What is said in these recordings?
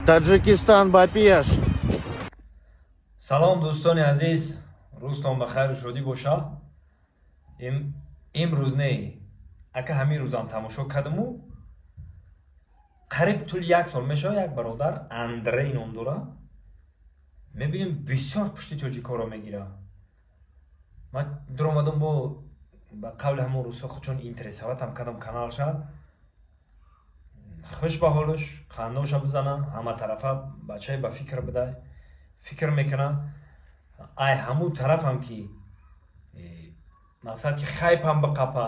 Таджикистан ба пеш. Салом, дӯстони азиз, рӯзтон ба хайру шодӣ боша. Имрӯз не, ака, ҳамин рӯзам тамошо кардаму қариб тӯли як сол мешавад, як бародар Андрей ном дора, мебинем, бисёр пушти тоҷикоро мегира. Ман дуромадам, бо ба қавли ҳамон рӯзҳо худчон интересовать ам кардам каналша. Хуш ба ҳолуш, қандоша бизана ҳама тарафа. Бачае ба фикр бидай, фикр мекуна. Ай ҳамун тарафам ки мақсад ки хайпам биқапа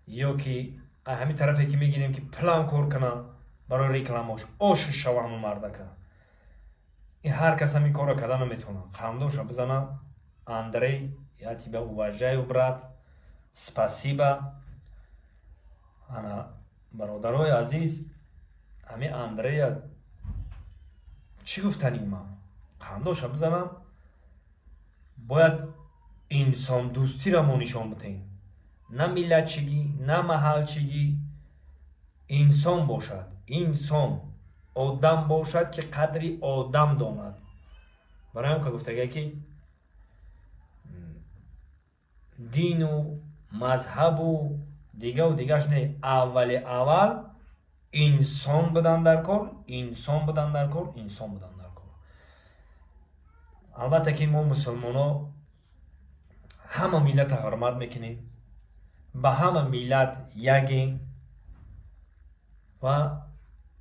ё ки ай ҳамин тарафе ки мегирем, ки план кор кунам барои рекламош ошу шава. Ҳамун мардака ин ҳар кас ҳамин корро карда наметавонад. Қандоша бизана. Андрей, я тебя уважаю, брат, спасибо. Ана, бародарои азиз, ҳамин Андрея чӣ гуфтанӣ ман? Қандоша бизанам. Бояд инсондӯстиро мо нишон бидиҳем, на миллатчигӣ, на маҳалчигӣ. Инсон бошад, инсон одам бошад, ки қадри одам донад. Барои ҳам гуфтага, ки дину мазҳабу дигаву дигаш не, аввали аввал инсон будан дар кор, инсон будан дар кор, инсон будан дар кор. Албатта ки мо мусулмоно ҳама миллата ҳурмат мекунем, ба ҳама миллат ягем ва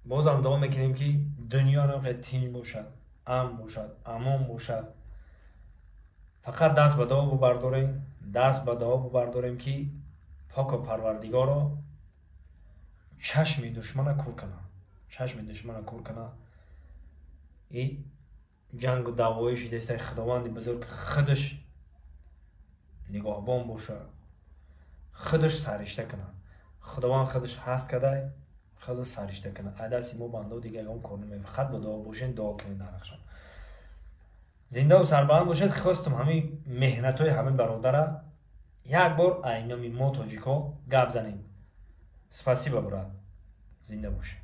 бозам дуо мекунем, ки дунё хеле тинҷ бошад, амн бошад, амон бошад. Фақат даст ба дуо бубардорем, даст ба дуо бубардорем, ки Поку Парвардигоро чашми душмана кур кана, чашми душмана кур кана. И ҷангу даъвоӣ шудааста, Худованди бузург худаш нигоҳбон боша, худаш саришта кунад. Худованд худаш ҳаст кадай, худаш саришта кунад. Ай дасти мо бандо дига ягон кор намеояд. Фақат ба дуо бошен, дуо кунед дар ҳақшон. Зиндаву сарбаланд бошед. Хостум ҳамин меҳнатҳои ҳамин бародара як бор ай номи мо тоҷикҳо гап занем. Спасибо, брат, зинда бошед.